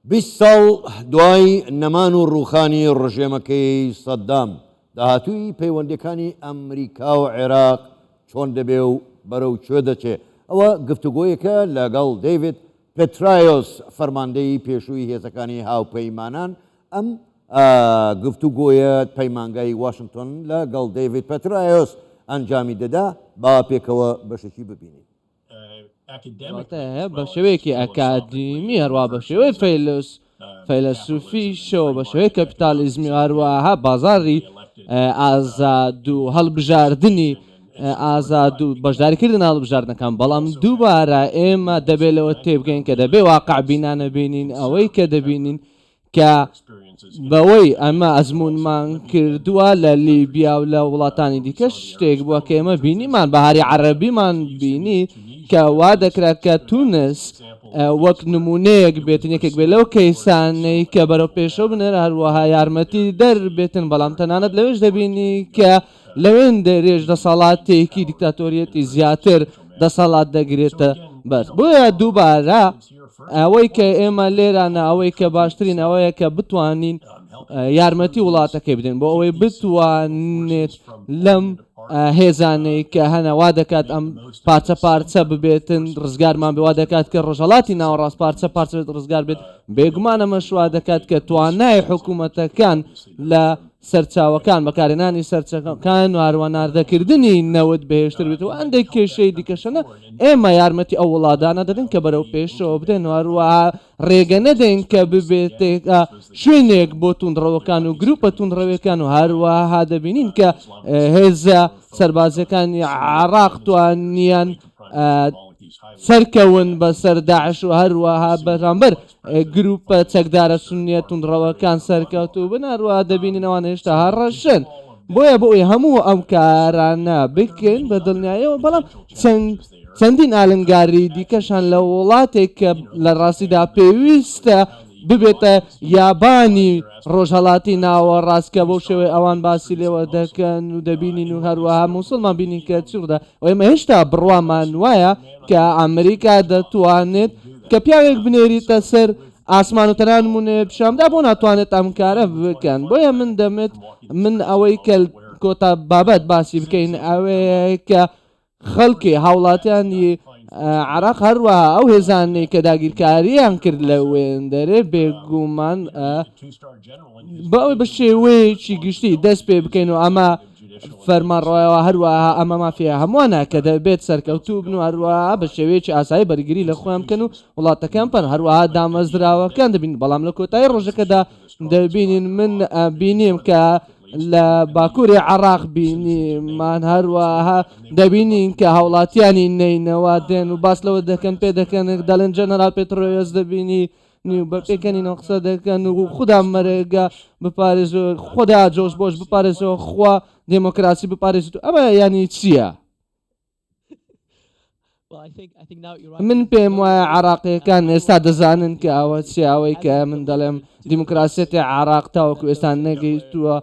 20 ساڵ دوای نەمان و ڕووخانی ڕژێمەکەی سەدام، داهاتووی پەیوەندییەکانی ئەمریکا و عێراق چۆن دەبێ و بەرەو کوێ دەچێ؟ ئەوە گفتوگۆیەکە لەگەڵ دەیڤید پێترایۆس، فەرماندەی پێشووی هێزەکانی هاوپەیمانان. ئەم گفتوگۆیە پەیمانگای واشنتۆن لەگەڵ دەیڤید پێترایۆس ئەنجامی دەدا، با پێکەوە بەشێکی ببینین. واتە بە شێوەیەکی ئەکادیمی هەروە بە شێوەی فەیلس فەیلەسوفیشەوە بە شێوەی کەپیتالیزمی هەروەها بازاری ئازاد و هەڵبژاردننی ئازاد و بەشداریکردن هەڵبژاردنەکان بەڵام دووبارە ئێمە دەبێت لەوە تێبگەین کە دەبێ واقع بینانە بینین ئەوەی کە دەبینین کە بەوەی ئەمە ئەزموونمان کردووە لە لیبیا و لە وڵاتانی دیکە شتێک بووە کە ئێمە بینیمان بەهاری عەرەبیمان بینی کە وا دەکرا کە تونس وەک نمونەیەک بێتن یەکێک بێت لەو کەیسانەی کە بەرەو پێشەوە بنێرە هەروەها یارمەتی دەر بێتن بەڵام تەنانەت لەوێش دەبینی کە لەوێن دەرێژ دەسەڵاتێکی دیکتاتۆریەتی زیاتر دەسەڵات دەگرێتە بەر بۆیە دووبارە ئەوەی کە ئێمە لێرانە ئەوەی کە باشترین ئەوەیە کە بتوانین یارمەتی وڵاتەکەی بدەین بۆ ئەوەی بتوانێت لەم هێزانەی کە هەنە وا دەکات ئەم پارچە پارچە ببێتن ڕزگارمان بێ وا دەکات کە ڕۆژهڵاتی ناوەڕاست پارچە پارچە ڕزگار بێت بێگومان ئەمەش وا دەکات کە توانای حکوومەتەکان لە سەرچاوەکان، بەکارهێنانی سەرچەکان و هەروەها ناردەکردنی نەوت بەهێزتر بێت و هەندێک کێشەی دیکەش هەن، ئێمە یارمەتی ئەو وڵاتانە دەدەین کە بەرەو پێشەوە بدەن و هەروەها ڕێگە نەدەین کە ببێتە شوێنێک بۆ توندڕەوەکان و گروپە توندڕەوەکان و هەروەها دەبینین کە هێزە سەربازیەکانی عێراق توانیان سەرکەون بەسەر داعش و هەروەها بەرامبەر گروپە چەکدارە سونیە توندڕەوەکان سەرکەوتوو بن، هەروەها دەبینین ئەوان هێشتا هەڕەشەن. بۆیە بۆ ئەوەی هەموو ئەم کارانە بکەین بە دڵنیاییەوە، بەڵام چەند چەندین ئالنگاری دیکەشان لە وڵاتێک کە لە ڕاستیدا پێویستە ببێتە یابانی ڕۆژهەڵاتی ناوەڕاست کە بەو شێوەی ئەوان باسی لێوە دەکەن و دەبینین و هەروەها موسڵمان بینین کە چی ڕوودا و ئێمە هێشتا بڕوامان وایە کە ئەمریکا دەتوانێت کە پیاوێک بنێریتە سەر ئاسمان و تەنها نمونەیە پیشانبدا بۆ ناتوانێت ئەم کارە بکەن بۆیە من دەمێت من ئەوەی کە کۆتا بابەت باسی بکەین ئەوەیە کە خەڵکی هاوڵاتیانی عراق هەروەها ئەو هێزانەی کە داگیرکاریان کرد لە وێندەرێ بێگومان بە ئەوەی بە شێوەیەکی گشتی دەست پێ بکەین و ئەمە فەرمانڕەوایەوە هەروەها ئەمە مافی هەمووانە کە دەبێت سەرکەوتوو بن و هەروەها بە شێوەیەکی ئاسایی بەرگری لە خۆیان بکەن و وڵاتەکەیان بپارێزن هەروەها دامەزراوەکان دەبین بەڵام لە کۆتایی ڕۆژەکەدا دەبینین من بینیم کە لە باکووری عراق بینیمان هەروەها دەبینین کە هاوڵاتیانی نەینەوا دێن و باس لەوە دەکەن پێ دەکەن دەڵێن جەنەرال پێترۆیەس دەبینی نیو بە پێکەنینەوە قسە دەکەن و خودا مەرگە بپارێزێ خودا جۆش بۆش بپارێزەوە خوا دێمۆکراسی بپارێزێت و ئەمە یانی چییە؟ من پێم وایە عراقیەکان ئێستا دەزانن کە ئەوە چیە ئەوەی کە من دەڵێم دیموکراسیەتی عراق تاوەکو ئێستا نەگەیشتووە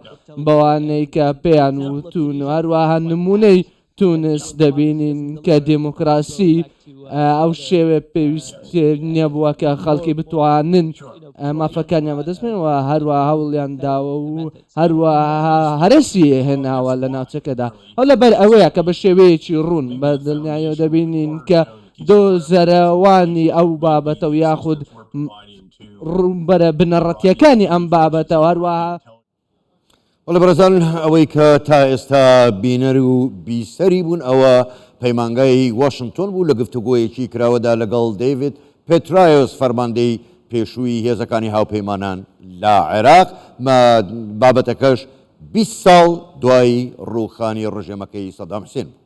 بەوانەی کە پێیان وتون و هەروەها نمونەی تونس دەبینین کە دێموکراسی ئەو شێوێ پێویست نەبووە کە خەڵکی بتوانن مافەکانیان بەدەست بێن و هەروە هەوڵیان داوە و هەروە هەرەسی هێناوە لە ناوچەکەدا ئەو لەبەر ئەوەیە کە بە شێوەیەکی ڕوون بە دڵنیاییەوە دەبینین کە دۆزەرەوانی ئەو بابەتە و یاخود ڕوونبەرە بنەڕەتیەکانی ئەم بابەتە هەروەها بەڵێ بەڕێزان ئەوەی کە تا ئێستا بینەر و بیسەری بوون ئەوە پەیمانگای واشنتۆن بوو لە گفتوگۆیەکی کراوەدا لەگەڵ دەیڤید پێترایۆس فەرماندەی پێشووی هێزەکانی هاوپەیمانان لە عێراق بابەتەکەش 20 ساڵ دوای ڕووخانی ڕژێمەکەی سەدام حسێن بوو.